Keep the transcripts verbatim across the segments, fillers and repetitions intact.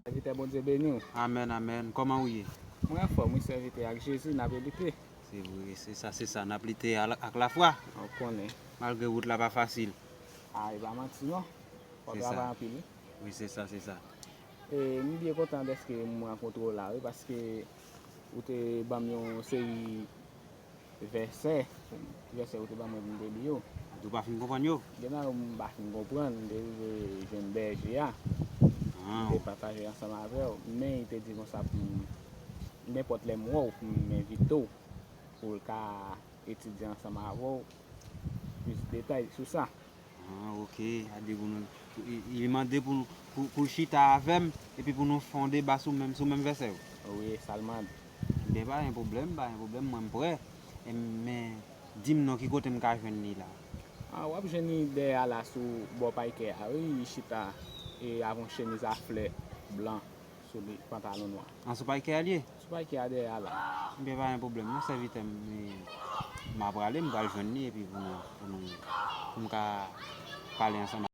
Sèvitè, Bondye beni w. Amèn, amèn. Kòman ou ye? Mwen anfòm, wi, sèvitè, ak Jezi, n ap lite. Se vre, se sa, se sa. N ap lite al- ak lafwa. Ou konnen. Malgre wout la pa fasil. A, e pa manti, non. Fò w travay anpil, wi. Wi, se sa, se sa. E, m byen kontan dèske m rankontre w la, wi, paske ou te ban m yon seri vèsè, vèsè ou te ban mwen pou m te li yo. Ou pa fin konprann yo? Gen nan yo m pa fin konprann, m te rive jwenn bèje a. Ah. M te pataje ansanm avè w, men li te di konsa pou m, nenpòt lè m wè w, pou m envite w, pou l ka etidye ansanm avè w plis detay sou sa. Ah, ok. Sa vle di pou nou, pou, li, li mande pou nou, pou, pou l chita avè m, epi pou nou fè yon deba sou menm, sou menm vèsè yo. Wi, sa l mande. Ebyen, pa gen pwoblèm, pa gen pwoblèm, mwen m prè. E, men, di m non, ki kote m ka jwenn li la? Ah, w ap jwenn li dèyè a la sou bò paykè a, wi, li chita, e, avè yon chemiz a flè blan sou li, pantalon nwa. An sou paykè a l ye? Sou paykè a dèyè a la. Ebyen, pa gen pwoblèm, non, sèvitè m, e, m a prale, m pral jwenn li, epi pou nou, pou nou, pou m ka pale ansanm.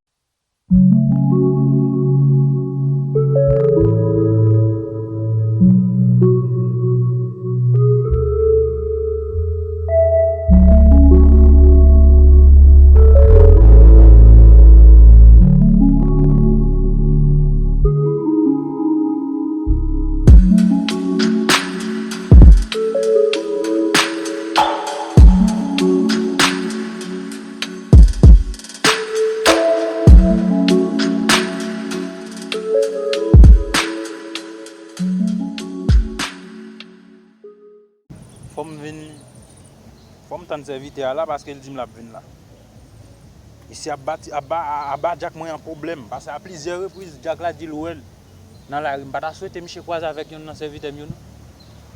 Fò m vin, fò m tann sèvitè a la, paske l di m l ap vin la. Misye ap ba, ap ba, ap ba Dyak mwen an pwoblèm, paske a plizyè repriz, Dyak la di l wè l nan lari. M pa ta swete misye kwaze avèk yonn nan sèvitè m yo, non.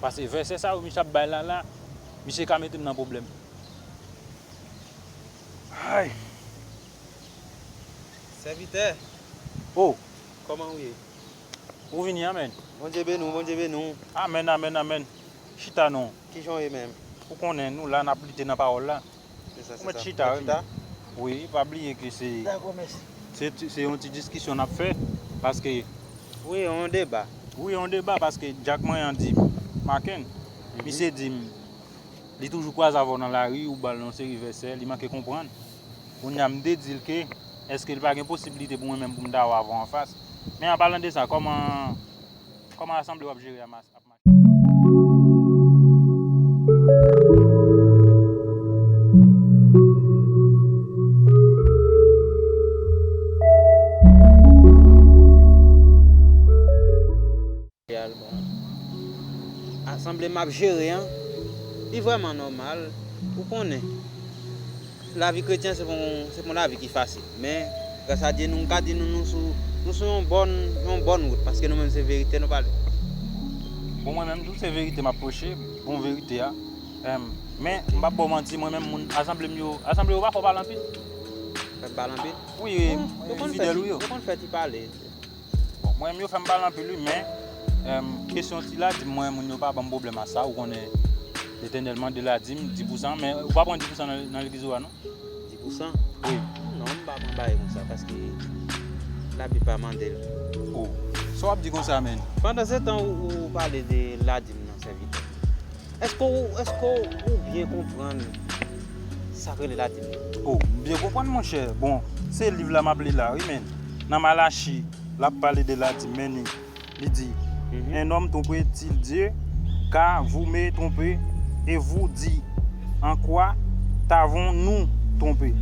Paske vèsè sa yo misye ap bay la, la, misye ka mete m nan pwoblèm. Ay! Sèvitè! Oh! Kòman ou ye? Ou vini, amèn. Bondye beni w, Bondye beni w. Amèn, amèn, amèn. Chita non. Kijan w ye menm? Ou konnen, nou la, n ap lite nan pawòl la. Se sa, se sa. Ou mèt chita, wi, men. Wi, pa bliye ke se, se, se yon ti diskisyon n ap fè, paske. Wi, yon deba. Wi, yon deba, paske Dyak mwen an di m, Maken, misye di m, li toujou kwaze avè w nan lari, ou ba l yon seri vèsè, li manke konprann. Kounye a, m te di l ke, èske l pa gen posiblite pou mwen menm pou m ta wè avè w anfas? Men an palan de sa, kòman, kòman asanble w ap jere a mas-, ap mache? Bon, asanble m ap jere an, li vrèman nòmal. Ou konnen, lavi kretyen se pa yon, se pa yon lavi ki fasil. Men, gras a Dye, nou, m ka di nou, nou sou, nou sou yon bòn, yon bòn wout, paske nou menm se verite nou pale. Bon, mwen menm tou, se verite m ap preche, bon verite a. Em, men, m p ap ba w manti, mwen menm, moun, asanble m yo, asanble yo pa fè w pale anpil. Fè m pale anpil? Wi, fidèl ou yo. Yo konn fè ti pale. Bon, mwen menm yo fè m pale anpil wi, men, em, kesyon ti ladim, mwen, moun yo pa ban m pwoblèm a sa, ou konnen, Letènèl mande ladim, dis pou san, men ou pa pran dis pou san nan, nan legliz ou a, non? Dis pou san? Wi. Non, m pa pran bagay konsa, paske Labib pa mande l. Oh, sa w ap di konsa, menn? Pandan se tan ou, ou pale de ladim nan, sèvitè. Èske w, èske w byen konprann sa k rele ladim nan? Oh, m byen konprann, monchè. Bon, se liv la m ap li la, wi, men nan Malachi, l ap pale de ladim, men li, li di, mhm, un homme trompé-t-il Dieu, car vous me trompez, et vous dites, en quoi t'avons-nous trompé?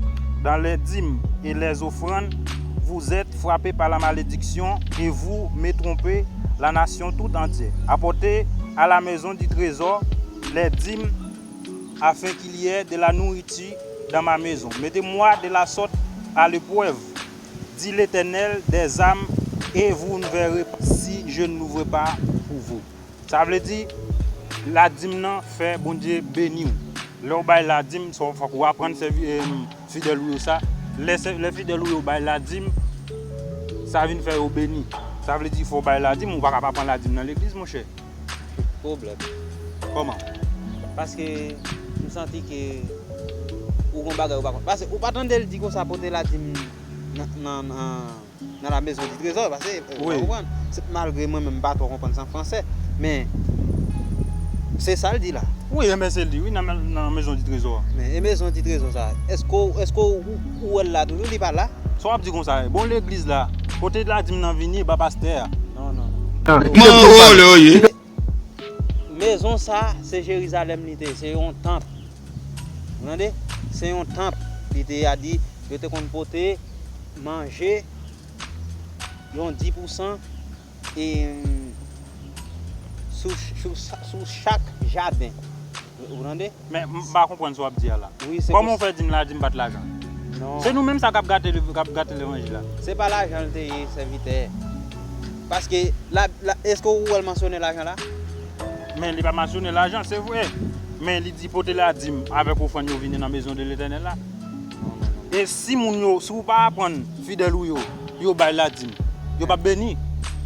Dans les dîmes et les offrandes, vous êtes frappés par la malédiction, et vous me trompez, la nation tout entière. Apportez à la maison du trésor les dîmes, afin qu'il y ait de la nourriture dans ma maison. Mettez-moi de la sorte à l'épreuve, dit l'Éternel des armées, et vous verrez si je ne l'ouvre pas pour vous. Sa vle di, ladim nan fè Bondye beni w. Lè w bay ladim, sa w fòk ou aprann sèvi, em, fidèl ou yo sa. Lè sè-, lè fidèl ou yo bay ladim, sa vin fè yo beni. Sa vle di, fò w bay ladim, ou pa ka pa pran ladim nan legliz, monchè. Pwoblèm. Kòman? Paske m santi ke ou gon bagay ou pa konn. Paske ou pa tande l di konsa pote ladim nan, nan, nan, Nan la maison du trésor, paske, euh, ou konprann? Se, malgre mwen menm m pa twò konprann sa an fransè, men se sa l di la. Wi, enben se li, wi, nan, nan la maison du trésor. Men e maison du trésor sa, èske, èske ou, ou wè l la toujou, li pa la? Sa w ap di konsa, bon legliz la, kote ladim nan vini, ba pastè a. Non, non, non. Mwen wole oye. Mezon sa, se Jerizalèm li te, se yon tanp. Ou tande? Se yon tanp li te, a di, yo te konn pote manje, yon dis pousan, e, sou, sou, sou chak jaden. Ou tande? Men m pa konprann sa w ap di a la. Wi, se Kòman w fè di m ladim pa t lajan? Non. Se nou menm sa k ap gate, k ap gate levanjil la. Se pa lajan l te ye, sèvitè. Paske, la, la, èske ou wè l mansyone lajan la? Men li pa mansyone lajan, se vre. Men li di pote ladim avèk ofrann yo vini nan mezon de Letènèl la. E si moun yo, si w pa aprann fidèl ou yo, pou yo bay ladim, yo p ap beni?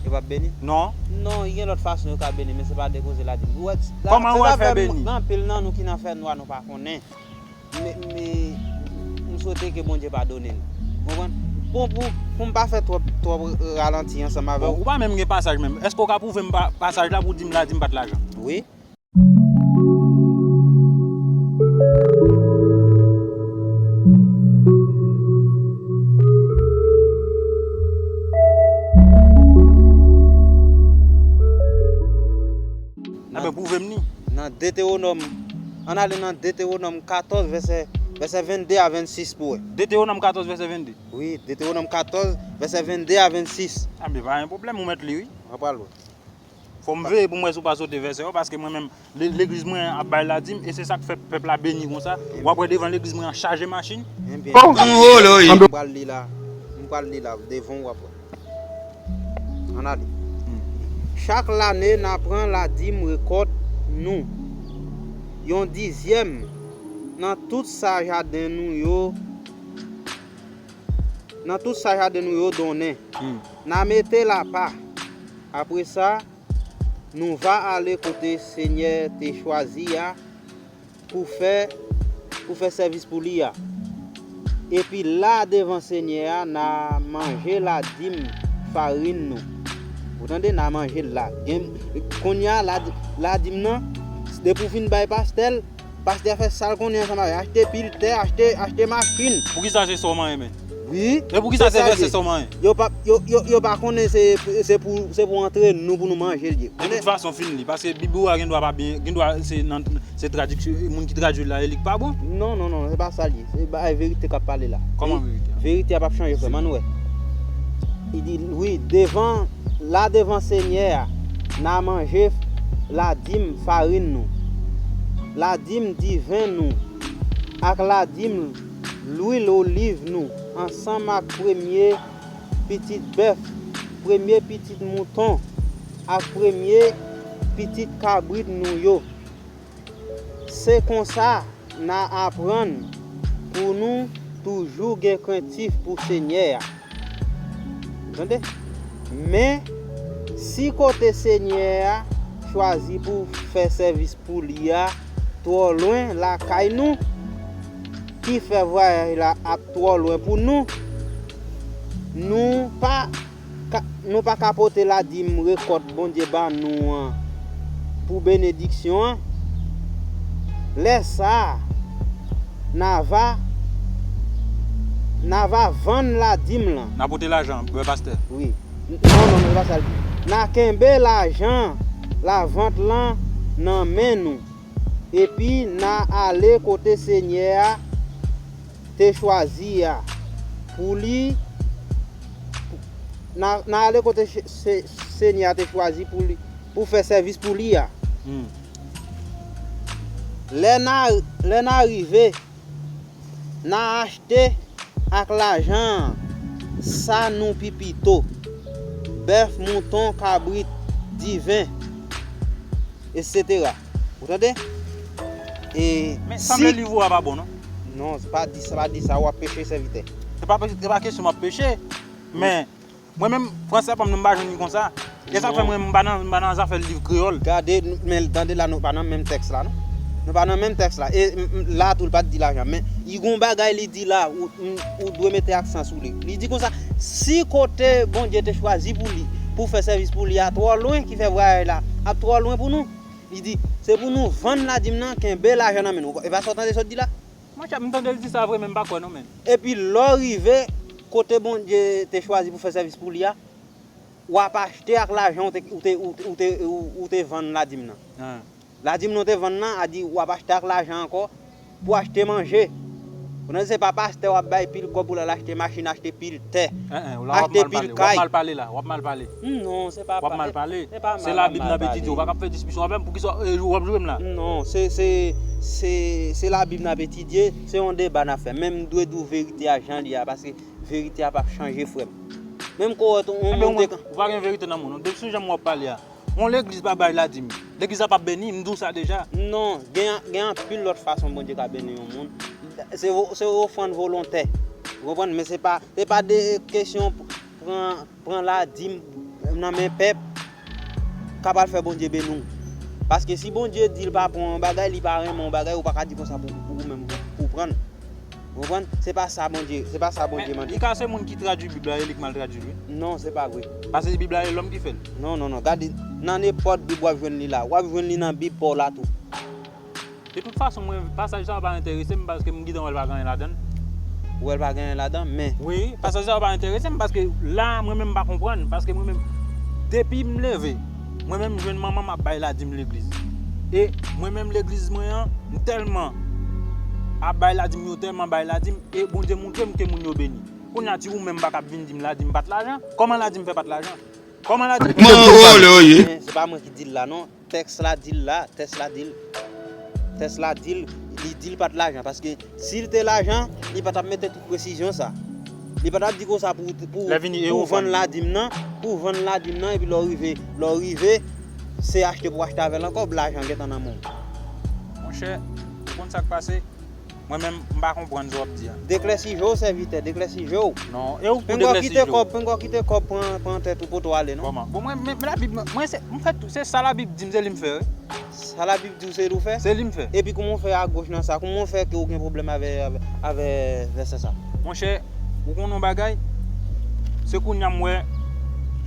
Yo p ap beni? Non. Non, gen lòt fason yo ka beni, men se pa de koze ladim. Ou wè, Kòman yo al fè beni? Gen anpil nan nou ki nan fènwa nou pa konnen. Men, men, m swete ke Bondye padone n. Ou konprann? Bon, pou, pou m pa fè twòp, twòp ralanti ansanm avè w. Bon, ou pa menm gen pasaj menm. Èske w ka pwouve m pa, pasaj la pou w di m ladim pa t lajan? Wi. Nan, Ebyen, pwouve m li. Nan Detewonòm, ann ale nan Detewonòm katòz, vèsè, vèsè vennde a vennsis pou wè. Detewonòm katòz, vèsè vennde? Wi, Detewonòm katòz, vèsè vennde a vennsis. Ebyen, pa gen pwoblèm, ou mèt li, wi. W ap pral wè. Fò m veye pou m wè si w pa sote vèsè yo, paske mwen menm, le-, legliz mwen ap bay ladim, e se sa k fè pèp la beni konsa. W ap wè devan legliz mwen an chaje machin. Ebyen, m pral li la. M pral li la devan w, w ap wè. Ann ale. Chak lane, n a pran ladim rekòt nou, yon dizyèm nan tout sa jaden nou yo, nan tout sa jaden nou yo donnen. N a mete l apa. Apre sa, nou va ale kote Senyè te chwazi a pou fè, pou fè sèvis pou li a. Epi la devan Senyè a, n a manje ladim farin nou. Ou tande, n a manje l la. Gen, kounye a, ladi-, ladim nan, depi w fin bay pastè l, pastè a fè sa l konnen ansanm avè l. Achte pil tè, achte, achte machin. Poukisa se sa w manyen, men? Wi. Men poukisa se vèsè sa w manyen? Yo pa, yo, yo, yo pa konnen se, se pou, se pou antre nou, pou nou manje l ye. De tout fason, fin li. Paske Bib ou a gendwa pa byen, gendwa se nan, se tradiksyon, moun ki tradui l la, e li k pa bon. Non, non, non, se pa sa l ye. Se bagay verite k ap pale la. Kòman verite a? Verite a p ap chanje, frè m, ann wè. Li di, wi, devan, la devan Senyè a, n a manje ladim farin nou, ladim diven nou, ak ladim lwil oliv nou, ansanm ak premye pitit bèf, premye pitit mouton, ak premye pitit kabrit nou yo. Se konsa n a aprann pou nou toujou gen krentif pou Senyè a. Tande? Men, si kote Senyè a chwazi pou fè sèvis pou li a twò lwen lakay nou, ki fè vwayaj la ap twò lwen pou nou, nou pa ka, nou pa ka pote ladim rekòt Bondye ba nou an pou benediksyon an, lè sa a, n a va, n a va vann ladim lan. N a pote lajan an, vrè pastè. Wi. Non, non, non, se pa sa l di. N a kenbe lajan lavant lan nan men nou, epi n a ale kote Senyè a te chwazi a, pou li, n a, n a ale kote Senyè a te chwazi pou li, pou fè sèvis pou li a. Lè n a, lè n a rive, n a achte ak lajan an sa nou pi pito, bèf, mouton, kabrit, diven, etsetera. Ou tande? E Men sanble liv ou a pa bon, non? Non, se pa di sa, pa di sa, w ap peche, sèvitè. Se pa, se pa kesyon m ap peche, men mwen menm, fransè pa m nan, m pa jwenn li konsa. E sa k fè mwen, m pa nan, m pa nan zafè liv kreyòl. Gade, men tande la, nou pa nan menm tèks la, non? Nou pa nan menm tèks la. E m- m- la tou, l pa t di lajan. Men, li gon bagay li di la, ou, m- ou dwe mete aksan sou li. Li di konsa, si kote Bondye te chwazi pou li, pou fè sèvis pou li a twò lwen, ki fè vwayaj la ap twò lwen pou nou, li di, se pou nou vann ladim nan, kenbe lajan nan men nou. E pa sa w tande sa w di la? Monchè, m tande l di sa vre, men m pa kwè non, men. Epi lè w rive kote Bondye te chwazi pou fè sèvis pou li a, w ap achte ak lajan ou te, ou te, ou te, ou te, ou, ou te vann ladim nan. Ah. Ladim nan ou te vann nan, a di w ap achte ak lajan ankò pou achte manje. Ou nan se pa pastè w ap bay pil kòb pou l al achte machin, achte pil tè, eh, eh, la w ap achte mal pil pale, w ap kay. Mal pale la, w ap mal pale. Non, se pa w ap mal pale. Se pa mal, se Labib n ap etidye, ou pa ka fè diskisyon avè m, poukisa, eh, w ap joure m la? Non, se, se, se, se Labib n ap etidye, se yon deba n ap fè. Men m dwe di w verite a jan li a, paske verite a p ap chanje, frè m. Menm ke w wè yon moun te... Ou pa gen verite nan moun, depi sou jan w ap pale a. Yon legliz pa bay ladim, legliz la p ap beni, m di w sa deja. Non, gen, gen anpil lòt fason Bondye ka beni yon moun. Se vo- se ofrann volontè. Ou konprann? Men se pa, se pa de kesyon pran, pran ladim nan men pèp k ap al fè Bondye beni w. Paske si Bondye di l pa pran yon bagay, li pa renmen yon bagay, ou pa ka di konsa pou, pou ou menm pou, pou w pran l. Ou konprann? Se pa sa Bondye, se pa sa Bondye mande. Men li ka se moun ki tradui Bib la, e li k mal tradui l, wi. Non, se pa vre. Paske Bib la, e lòm ki fè l. Non, non, non. Gade, nan nenpòt Bib w ap jwenn li la. W ap jwenn li nan Bib pa w la tou. De tout fason, mwen, pasaj sa yo pa enterese m paske m gentan wè l pa gen anyen ladan l. Ou wè l pa gen anyen ladan, men... Wi, pasaj sa yo pa enterese m paske la, mwen menm m pa konprann. Paske mwen menm, depi m leve, mwen menm m jwenn manman m ap bay ladim legliz. E mwen menm legliz mwen an, m tèlman ap bay ladim, yo tèlman bay ladim, e Bondye montre m ke moun yo beni. Kounye a, ti ou menm pa ka vin di m ladim pa t lajan. Kòman ladim fè pa t lajan? Kòman ladim fè pa t lajan? Men se pa mwen ki di l la, non. Tèks la di l la, tèks la di l, tèks la di l, li di l pa t lajan. Paske si l te lajan, li pa t ap mete tout presizyon sa. Li pa t ap di konsa pou, pou, pou vann ladim nan, pou vann ladim nan, epi lè w rive, lè w rive, se achte pou achte avè l ankò, lajan gentan nan men w. Monchè, ou konn sa k pase? Mwen menm, m pa konprann sa w ap di a. Deklèsi je w, sèvitè, deklèsi je w. Non, e ou pou deklèsi je w. Pengwa kite kòb, pengwa kite kòb pran, pran tèt ou poto ale, non? Kòman? Bon, mwen, men, men Labib, mwen, se, m fè tou, se sa Labib di m, se li m fè, wi. Sa Labib di w, se li w fè? Se li m fè. Epi kouman w fè agoch nan sa? Kouman w fè ke w gen pwoblèm avè, avè, avè vèsè sa? Monchè, ou konn yon bagay? Se kounye a m wè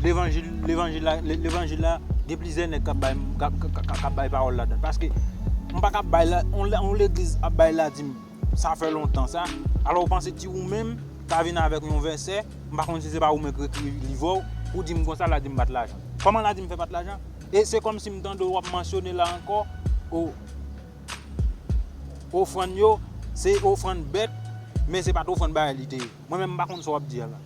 levanjil, levanjil la, le- levanjil la, gen plizyè nèg k ap bay, k ap, k ap, k ap, k ap bay pawòl ladan l. Paske m pa ka bay la, on, on legliz ap bay ladim, sa fè lontan sa. Alò, ou panse ti ou menm ka vin avèk yon vèsè, m pa konn si se pa ou menm k ekri liv ou, pou di m konsa ladim pa t lajan. Kòman ladim fè pa t lajan? E se kòmsi m tande w ap mansyone la ankò, o, ofrann yo, se ofrann bèt, men se pa t ofrann bagay li te ye. Mwen menm, m pa konn sa w ap di a la.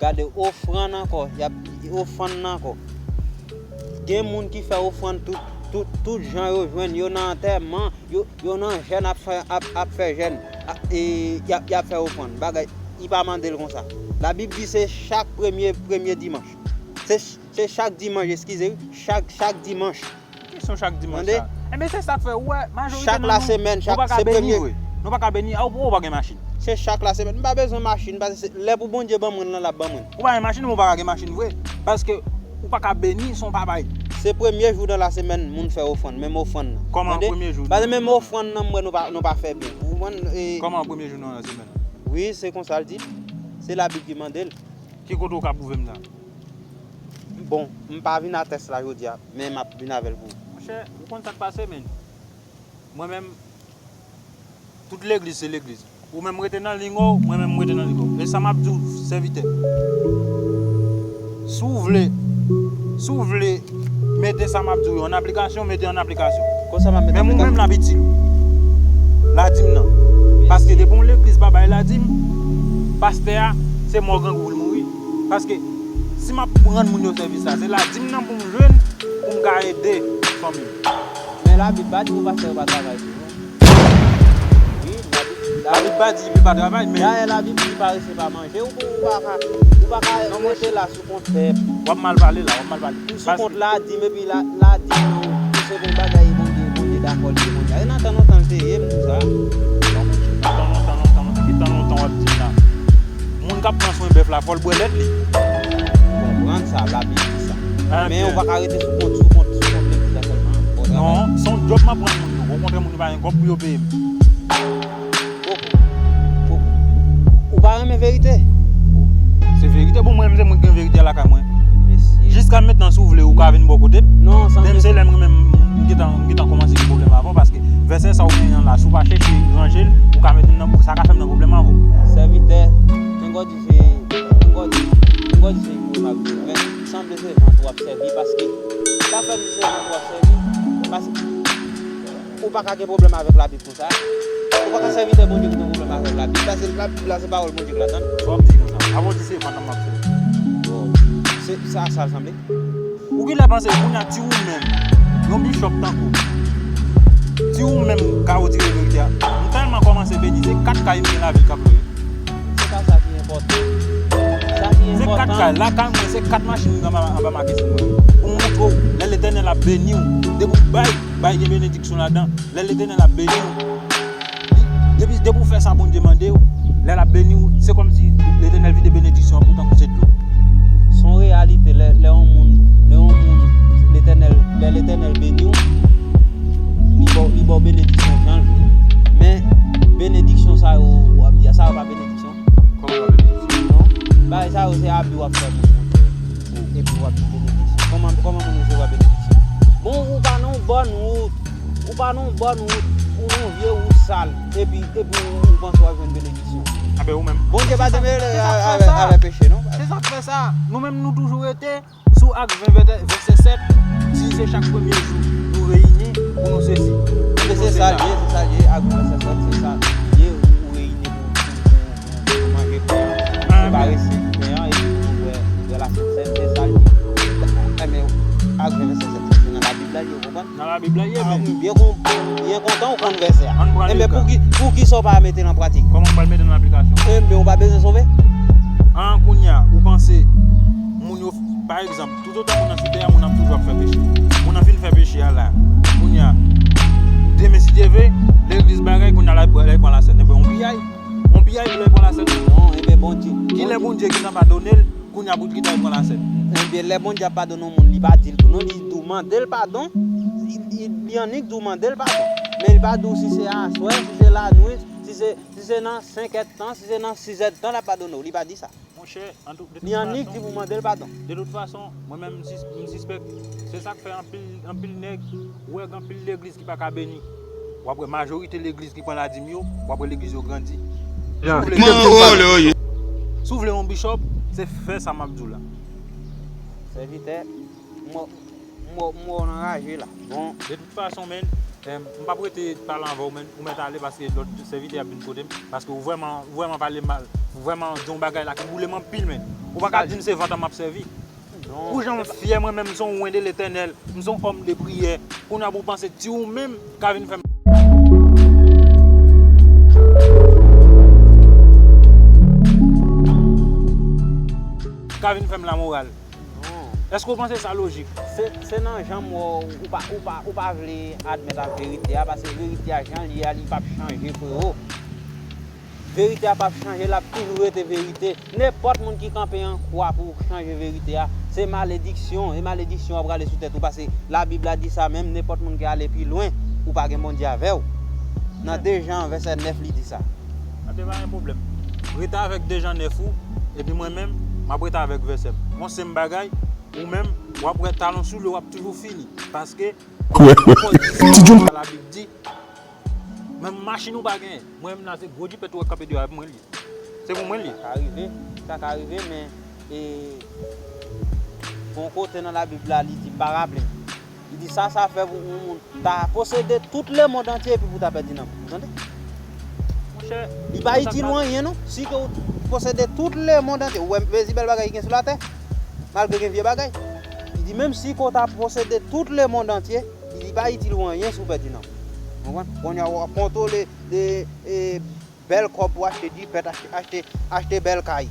Gade, ofrann ankò, y ap ofrann nan ankò. Gen moun ki fè ofrann tout, tout, tout jan yo jwenn, yo nan antèman, yo, yo nan jèn ap fè, ap, ap fè jèn, a- e, y ap, y ap fè ofrann. Bagay, li pa mande l konsa. Labib di se chak premye, premye dimanch. Se, se chak dimanch, eskize, wi, chak, chak dimanch. Kesyon chak dimanch sa. Tande? Enben, se sa k fè, ou wè, majorite nan nou, nou pa ka beni vre. Nou pa ka beni, a, ou, ou pa gen machin. Se chak lasemèn. M pa bezwen machin, paske se lè pou Bondye ban mwen l lan, l ap ban mwen. Ou pa gen machin, men ou pa ka gen machin vre. Paske ou pa ka beni san w pa bay. Se premye jou nan lasemèn moun fè ofrann, menm ofrann nan. Kòman premye jou nan lasemèn? Tande? Paske menm ofrann nan, m wè nou pa, nou pa fè byen. Ou konprann? E kòman premye jou nan lasemèn? Wi, se konsa l di. Se Labib ki mande l. Ki kote ou ka pwouve m sa? Bon, m pa vin a tèks la jodi a, men m ap vin avè l pou ou. Monchè, ou konn sa k pase, men. Mwen menm, tout legliz se legliz. Ou menm rete nan liy ou, mwen menm m rete nan liy mwen. E sa m ap di w, sèvitè. Si w vle, si w vle mete sa m ap di w yo an aplikasyon, mete an aplikasyon. Konsa m ap mete an aplikasyon. Menm ou menm l ap itil ou. Ladim nan. Paske depi yon legliz pa bay ladim, pastè a, se mò grangou pou l mouri. Paske si m ap rann moun yo sèvis la, se ladim nan pou m jwenn, pou m ka ede fanmi m. Men Labib pa di pou pastè yo pa travay tou, non. Wi, Labib, Labib pa di pou pa travay, men dayè Labib di parese pa manje, ou, ou pa ka, ou pa ka rete la sou kont pèp. W ap mal pale la, w ap mal pale. Ou sou kont ladim, epi la, ladim nan, ou se bon bagay, Bondye, Bondye dakò li, Bondye. E nan tan lontan l te ye, m di w sa. Nan tan lontan, lontan, lontan, ki tan lontan w ap di m la? Moun k ap pran swen bèf la, fò l bwè lèt li. Konprann sa, Labib di sa. Men ou pa ka rete sou kont, sou kont, sou kont legliz la sèlman. Non, se yon djòb m ap rann moun yo. Okontrè, moun yo pa gen kòb pou yo peye m. Koko, koko. Ou pa renmen verite? Se verite, bon, mwen menm se mwen ki gen verite a lakay mwen. Mesye. Jiska mentnan, si w vle, ou ka vin bò kote m. Non, san... Menm se lè mwen menm, m gentan, m gentan kòmanse gen pwoblèm avè w, paske vèsè sa ou genyen an la, si w pa chèche ranje l, ou ka mete m nan, sa ka fè m nan pwoblèm avè w. Sèvitè, men gòdi se, men gòdi, men gòdi se yon pwoblèm avè w, men sanble se vant w ap sèvi, paske sa fè m di se vant w ap sèvi, paske ou pa ka gen pwoblèm avèk Labib konsa. Ou pa ka sèvitè Bondye ki gen pwoblèm avèk Labib. Sa se Labib la, se pawòl Bondye k ladan l. Sa w ap di konsa? Avan w di se vant m ap sèvi. Bon, se sa, sa l sanble. Ou genlè panse kounye a ti ou menm, yon bishop tankou w, ti ou menm ka retire verite a. M tèlman kòmanse beni, se kat kay m gen lavil k ap lwe. Se pa sa ki enpòtan. Sa ki enpòtan. Se kat kay, lakay mwen, se kat machin anba, anba makesin mwen. Pou m montre w, lè Letènèl ap beni w, depi w bay, bay gen benediksyon ladan. Lè Letènèl ap beni w, li, depi, depi w fè sa Bondye mande w, lè l ap beni w, se kòmsi Letènèl vide benediksyon an pou w tankou se dlo. Se yon reyalite, lè, lè yon moun, lè yon moun, Letènèl, lè Letènèl beni w, li ba w, li ba w benediksyon jan l vle. Men, benediksyon sa yo w ap di a, sa yo pa benediksyon. Kòman w ap benediksyon? Non. Bagay sa yo se abi w ap fè moun, monchè. Epi w ap di benediksyon. Kòman, kòman moun resevwa benediksyon? Bon, ou pa nan yon bòn wout. Ou pa nan yon bòn wout. Ou nan yon vye wout sal. Epi, epi ou, ou panse w ap jwenn benediksyon. Enben, ou menm. Bondye pa te mele avè, avè peche, non. Se sa k fè sa. Nou menm, nou toujou rete sou Ak ven, vèsè, vèsè sèt, di se chak premye jou nou reyini pou nou sesi. Enben, se sa l ye, se sa l ye, Ak ven, vèsè sèt, se sa l ye, ou, ou reyini pou, pou, pou manje pen an. Se pa resi pen an, epi ou wè, wè lasent sèn, se sa l ye. Enben, Ak ven, vèsè sèt, se nan Labib la l ye, ou konprann? Nan Labib la l ye, men. Wi, byen kon-, byen kontan ou konn vèsè a. Enben, pou ki, pou ki sa w pa mete l an pratik? Kòman m pral mete l an aplikasyon? Enben, ou pa bezwen sove. An, kounye a, ou panse moun yo, pa egzanp, toutotan moun nan sou tè a, moun nan toujou ap fè peche. Moun nan fin fè peche a la. Kounye a, demen, si Dye vle, legliz bagay, kounye a, l al pran lasèn. Enben, yon piyay. Yon piyay pou l al pran lasèn. Non, enben, Bondye. Kilè Bondye gentan padone l, kounye a pou l kite l pran lasèn? Enben, lè Bondye ap padone yon moun, li pa di l tou non, li di w mande l padon. Li, li, li annik di w mande l padon. Men li pa di w si se aswè, si se lanwit, si se, si se nan senk èdtan, si se nan sis èdtan l ap padone w. Li pa di sa. Monchè, an tou, de tout fason, li annik di pou mande l padon. De tout fason, mwen menm, m sis-, m sispèk, se sa k fè anpil, anpil nèg, ou wè gen anpil legliz ki pa ka beni. W ap wè majorite legliz ki pran ladim yo, w ap wè legliz yo grandi. Si w vle, si w vle yon bishop, se fè sa m ap di w la. Sèvitè, m wè, m wè, m wè w nan raje la. Bon. De tout fason, men, em, m p ap rete pale avè w, men, ou mèt ale paske lòt sèvitè ap vin kote m, paske ou vrèman, ou vrèman pale mal, ou vrèman di yon bagay la ki boule m anpil, men. Ou pa ka di m se vant m ap sèvi. Non, pou jan m fyè mwen menm, m se yon wen de Letènèl, m se yon òm de priyè. Kounye a pou w panse ti ou menm ka vin fè m, ka vin fè m lamoral. Non. Èske w panse sa lojik? Se, se nan jan m wè w, ou pa, ou pa, ou pa vle admèt ak verite a, paske verite a jan l ye a, li p ap chanje, frero. Verite a p ap chanje, l ap toujou rete verite. Nenpòt moun ki kanpe an kwa pou chanje verite a, se malediksyon, e malediksyon ap rale sou tèt ou, paske Labib la di sa menm, nenpòt moun ki ale pi lwen, ou pa gen Bondye avè w. Nan de Jan vèsè nèf, li di sa. Anben, pa gen pwoblèm. Rete avèk de Jan nèf ou, epi mwen menm, m ap rete avèk vèsè m. Yon senp bagay, ou menm, w ap wè talon soulye w ap toujou fini. Paske, ti djoul, Labib di, menm machin ou pa genyen. Mwen menm la, se gwo jipèt ou wè k kanpe deyò a, pou mwen l ye. Se pou mwen l ye. Sa ka rive, sa ka rive, men, e, gon kote nan Labib la, li di, m pa raple m. Li di, sa, sa fè pou yon moun ta posede tout lemonn antye epi pou ta pèdi nanm ou. Ou tande? Monchè, li pa itil ou anyen, non. Si ke w posede tout lemonn antye, ou wè mezi bèl bagay ki gen sou latè, malgre gen vye bagay. Li di, menm si ke w ta posede tout lemonn antye, li di, pa itil ou anyen si w pèdi nanm ou. Konprann? Kounye a, w ap kontwole de, e, bèl kòb pou achte jipèt, achte, achte, achte bèl kay.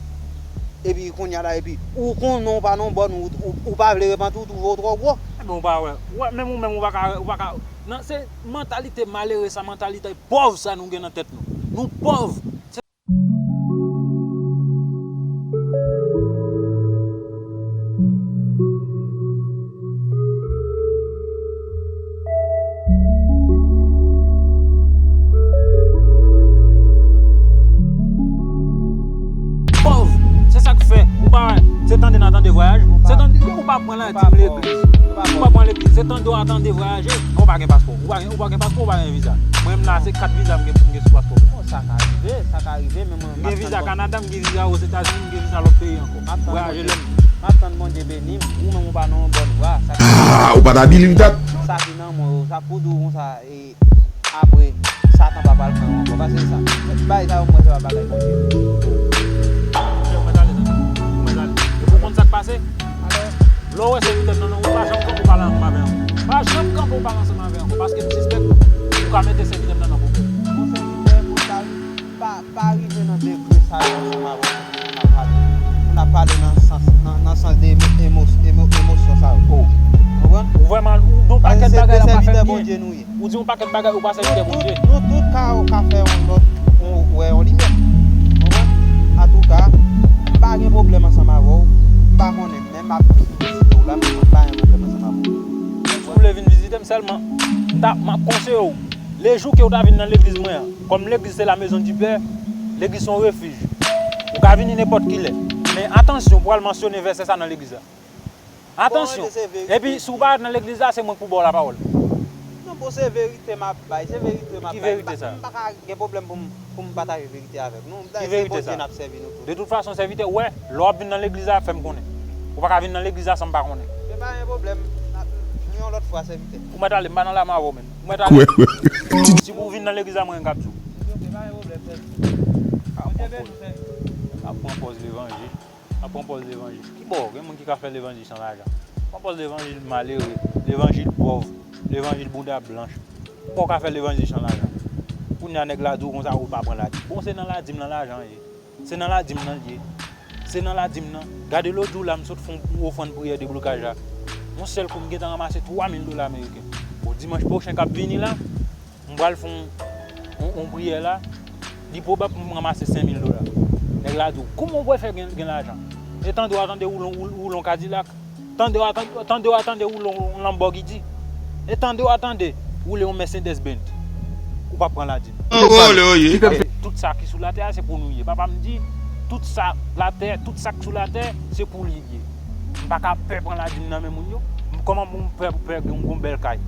Epi kounye a la, epi ou konnen w pa nan bòn wout, ou, ou pa vle repanti, ou twouve w twò gwo. Enben, ou pa wè. Ou wè, menm ou menm, ou pa ka, ou pa ka. Nan, se mantalite malere sa, mantalite pòv sa nou gen nan tèt nou. Nou pòv. Mwen la di m legliz. Ou pa pran legliz. Se tande w a tande vwayaje. Ou pa gen paspò. Ou pa gen, ou pa gen paspò, ou pa gen viza. Mwen menm la, se kat viza m gen, m gen sou paspò mwen. Bon, sa ka rive, sa ka rive, men mwen m gen viza Kanada, m gen viza Ozetazini, m gen viza lòt peyi ankò. Vwayaje lè m. M ap tann Bondye beni m. Ou menm ou pa nan yon bòn vwa. Sa ka Ah, ou pa ta believe that? Sa ki nan mwen yo, sa pou di w konsa, e apre, Satan pa pral pran w ankò. Pase sa. Bagay sa yo, mwen, se pa bagay Bondye. Ou mèt ale, zanmi. Ou mèt ale. Epi ou konn sa k pase? Lè w wè sèvitè m nan, non, ou pa janm kanpe w pale ansanm avè l ankò. Pa janm kanpe w pale ansanm avè l ankò, paske m sispèk ou ka mete sèvitè m nan nan pwoblèm. Bon, sèvitè, pou sa, pa, pa rive nan degre sa yo ansanm avè w. N ap pale, n ap pale nan sans, nan, nan sans de emo-, emo-, emo-, emosyon sa yo. Konprann? Ou vrèman, ou gen yon pakèt bagay la ou pa fè m byen. Ou di yon pakèt bagay ou pa sèvitè Bondye. Nou tout ka, ka fè yon lòt, yon, wè yon limyè. Konprann? Antouka, m pa gen pwoblèm ansanm avè w. M pa konnen, men m ap vin vizite w la, men m pa gen pwoblèm ansanm avè w. Si w vle vin vizite m sèlman, m ta, m ap konseye w. Lejou ke w ta vin nan legliz mwen an, kòm legliz se la maison du Père, legliz se yon refij. Ou ka vini nenpòt kilè. Men atansyon, ou pral mansyone vèsè sa nan legliz la. Atansyon. Epi, si w pa nan legliz la, se mwen k pou ba w lapawòl. Non, bon, se verite m ap bay, se verite m ap bay. Ki verite sa? M pa, m pa ka gen pwoblèm pou m, pou m pataje verite avèk nou. Ki verite sa? Se Bondye n ap sèvi nou tout. De tout fason, sèvitè, ou wè, lè w ap vin nan legliz la, fè m konnen. Ou pa ka vin nan legliz la san m pa konnen. Se pa gen pwoblèm. N ap, yon lòt fwa, sèvitè. Ou mèt ale, m pa nan lame avè w, menn. Ou mèt ale. Si pou w vin nan legliz la, mwen menm k ap di w. Ok, pa gen pwoblèm, sèvitè. Bondye beni w, sèvitè. Ap pran pòz levanjil. Ap pran pòz levanjil. Ki bò? Gen moun ki ka fè levanjil san lajan. Pran pòz levanjil malere, levanjil pòv, levanjil bouda blanch. Ki bò w ka fè levanjil san lajan? Kounye a nèg la di w konsa ou pa pran ladim. Bon, se nan ladim nan lajan ye. Se nan ladim nan l ye. Se nan ladim nan. Gade lòt jou la, m sot fè yon ofrann priyè deblokaj la. Yon sèl kou, m gentan ranmase twa mil dola ameriken. Bon, dimanch pwochen k ap vini la, m pral fè yon, yon, yon priyè la. Li pwobab pou m ranmase senk mil dola. Nèg la di w, kouman w pral fè gen, gen lajan? E tande w a tande woule yon, woule yon Kadilak. Tande w a tande, tande w a tande woule yon Lamborghini. E tande w a tande woule yon Mercedes Benz. Ou p ap pran ladim. Tout sa ki sou latè a, se pou nou ye. Papa m di, tout sa latè, tout sa k sou latè, se pou li ye. M pa ka pè pran ladim nan men moun yo. Kòman pou m fè pou pè gen yon bèl kay?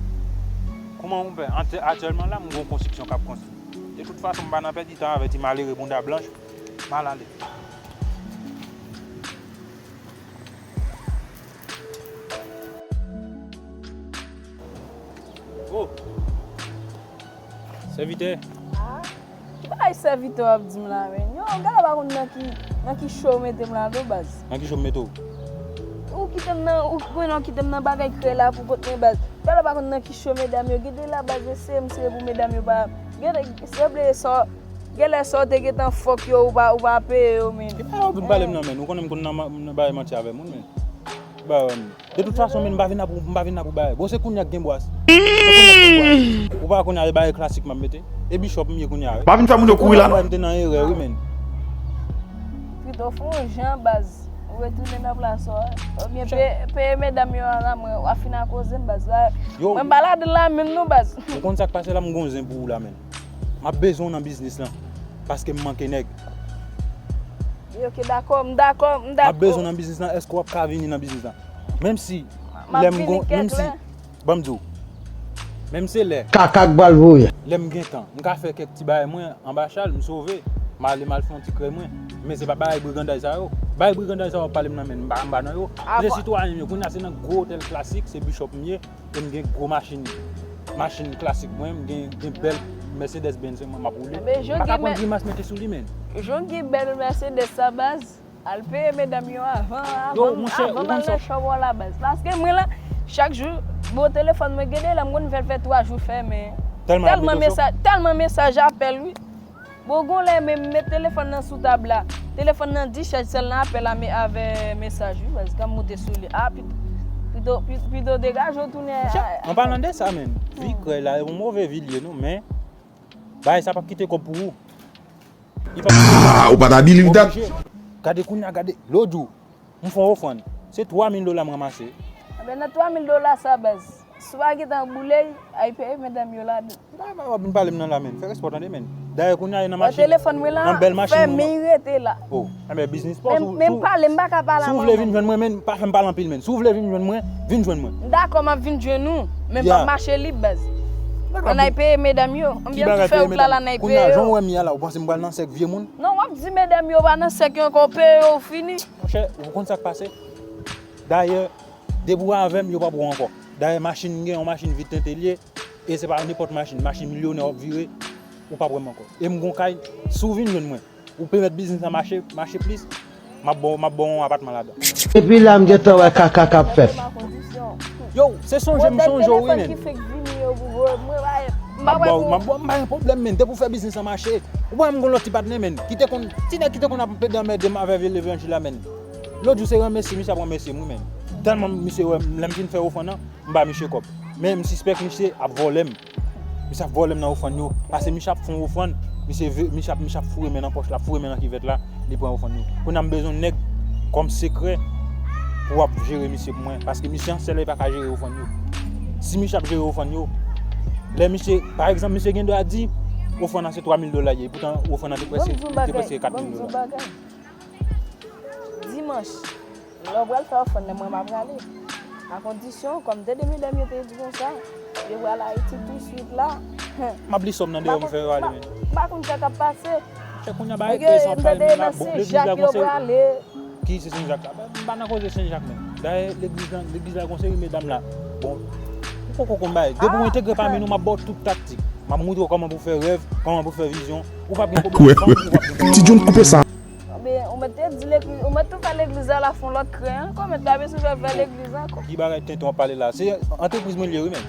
Kòman pou m fè? Aktyèlman la, m gen yon konstriksyon k ap konstwi. De tout fason, m pa nan pèdi tan avè ti malere bounda blanch. M al ale. Oh. Sèvitè. Ah, ki bagay sèvitè w ap di m la, menn? Yo, gade w pa konn nan ki, nan ki cho w mete m la non, baz. Nan ki cho m mete w? Ou kite m nan, ou konnen w kite m nan bagay krèy la pou kot mwen, baz. Gade w pa konn nan ki cho medam yo. Gade la, baz, eseye m, eseye pou medam yo pa. Gade, sanble sa, genlè sa w te gentan fòk yo, ou pa, ou pa peye yo, menn. Ki bagay w ap vin pale m nan, menn? Ou konnen m konn nan ma-, nan bagay manti avè moun, menn. Ki bagay w ap De tout fason, men m pa vin la pou, m pa vin la pou bagay. Bon, se kounye a k gen bwa. Se kounye a k gen bwa. Ou pa konnen a, e bagay klasik m ap mete. E bishop m ye kounye a, wi. Pa vin fè moun yo kouri la, non. M te nan erè, wi, men. Pito fè yon jan, baz. Ou retounen nan plas ou a. Oubyen peye, peye medam yo a la, mwen, w ap fin a koze m, baz. Mwen m pa ladan la menm non, baz. Ou konn sa k pase la, m gon zen pou ou la, men. M ap bezwen w nan biznis lan. Paske m manke nèg. Ok, dakò, m dakò, m dakò. M ap bezwen w nan biznis lan, èske w ap ka vini nan biznis lan? Menm si, lè m gon, menm si, ban m di w, menm se lè kaka k pral voye. Lè m gen tan, m ka fè kèk ti bagay mwen anba chal, m sove, m ale, m al fè yon ti krèy mwen. Men se pa bagay brigandaj sa yo. Bagay brigandaj sa yo w ap pale m nan, men m pa, m pa nan yo. Se sitwayen m yo, kounye a se nan gwo otèl klasik, se bishop m ye. E m gen gwo machin, machin klasik mwen, m gen, gen bèl Mercedes Benz mwen m ap woule. M pa ka pran grimas mete sou li, men. Jan w gen bèl Mercedes sa, baz, al peye medam yo avan, avan, avan m al nan chòp ou la, baz. Paske mwen la, chak jou, bon, telefòn mwen gen de lè m konn fè l fè twa jou fèmen. Tèlman mesaj, tèlman mesaj apèl, wi. Bon, gon lè menm m met telefòn nan sou tab la. Telefòn nan dichaj, sèl nan apèl a me-, avè mesaj, wi, baz, kan m moute sou li. A, pito, pito, pito, pito degaje w tounen. An palan de sa, menm, vi krèy la, e yon move vi l ye, non, men bagay sa p ap kite kòb pou ou. Li p ap kite kòb pou ou. Ah, ou pa ta believe that? Gade kounye a, gade, lòt jou, m fè yon ofrann. Se twa mil dola m ranmase. Enben, nan twa mil dola sa, baz, si w pa gentan boule, ay peye medam yo ladan. M pa, w ap vin pale m nan la, menn. Fè respè w tande, menn. Dayè kounye a nan machin, telefòn mwen la nan bèl machin fèmen, li rete la. Oh, enben biznis pa w. Men, men pale, m pa ka pale. Si w vle vin jwenn mwen, men pa fè m pale anpil, men. Si w vle vin jwenn mwen, vin jwenn mwen. M dakò, m ap vin jwenn ou, men m p ap mache lib, baz. Ann al peye medam yo. Ann al peye medam. Kounye a jan w wè m ye a la, ou panse m pral nan sèk vye moun? Non, w ap di medam yo pa nan sèk yo ankò, peye yo, fini. Monchè, ou konn sa k pase? Dayè, depi w avè m, yo p ap wè w ankò. Dayè, machin m gen, yon machin vit tente l ye, e se pa nenpòt machin, machin milyonè w ap vire, ou p ap wè m ankò. E m gon kay, si w vin jwenn mwen, ou pèmèt biznis la mache, mache plis, m ap ba w, m ap ba w yon apatman ladan. Depi la, m gentan wè kaka k ap fèt. Yo, se sonje m sonje w, wi, men. M ap ba w, m ap ba w, m pa gen pwoblèm, men. Depi w fè biznis la mache, ou pa wè m gon lòt ti patnè, men. Ki te konn, ti nèg ki te konn ap plede anmède m avè levanjil la, men. Lòt jou se ranmèsye misye ap ranmèsye m, wi, men. Tèlman misye wè m, lè m fin fè ofrann nan, m ba misye kòb. Men m sispèk misye ap vòlè m. Misye ap vòlè m nan ofrann yo. Paske misye ap fè yon ofrann, misye ve, misye ap, misye ap foure men nan pòch la, ap foure men nan kivèt la, li pran ofrann yo. Kounye a m bezwen nèg kòm sekrè pou ap jere misye pou mwen. Paske misye ansèl li pa ka jere ofrann yo. Si misye ap jere ofrann yo, lè misye, pa egzanp, misye gen dwa di, ofrann nan se twa mil dola ye, poutan ofrann nan te prèske, li te prèske kat mil dola. Dimanch, lè w pral fè ofrann nan, mwen m a prale. A kondisyon, kòm de de medam yo te di konsa, yo pral Ayiti tousuit la. M ap li sòm nan deyò, m fè yo ale, men. M pa konn sa k ap pase. Chè, kounye a bagay peye san pale, men la, bon, legliz la gon seri. Ki se Sen Jak la? M pa nan koze Sen Jak, men. Dayè, legliz la, legliz la gon seri medam la. Bon, ou poko konn bagay. Depi w entegre pami nou, m ap ba w tout taktik. M ap moutre w kòman pou fè rèv, kòman pou fè vizyon. Ou p ap gen pwoblèm. Ti Jun, koupe sa. Oubyen, ou mèt te di legliz, ou mèt tou fè legliz la la fè yon lòt kren ankò, mèt la bezwen fè, fè legliz ankò. Ki bagay tenten w ap pale la? Se antrepriz mwen l ye, wi, men.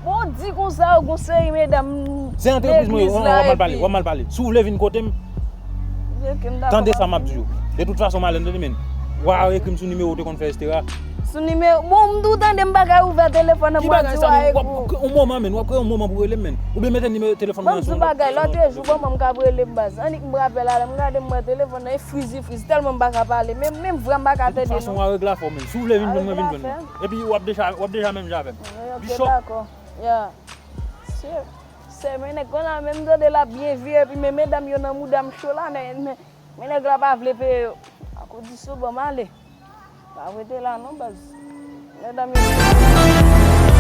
Bon, ou di konsa, ou gon seri medam legliz la, epi. Se antrepriz mwen, w ap mal pale, w ap mal pale. Si w vle vin kote m, tande sa m ap di w. De tout fason, Malèn, tande, men. W a ekri m sou nimewo w te konn fè, etsetera. Sou nimewo, bon, m tou tande m pa ka ouvè telefòn nan, m ap di w a ekri w. Yon moman, men, w ap kreye yon moman pou rele m, men. Oubyen mete nimewo telefòn mwen sou yon lòt. Ban m di w bagay, lòt jou, bon, m ka ap rele m, baz. Annik m rapèl ale, m gade m wè telefòn nan, e friz, e friz, tèlman m pa ka pale. Men, men vrè m pa ka tande non. De tout fason, w a regle afè w, men. Si w vle vin jwenn mwen, vin jwenn mwen. Epi w ap deja, w ap deja menm jan avè m. Ok, dakò. Yeah. Sè, sè, men nèg konn la, menm tande l ap byen vire, epi men medam yo nan mouda m cho la, men, men, men nèg la pa vle peye yo. A kondisyon, ban m ale. Pa rete la non, baz. Medam yo.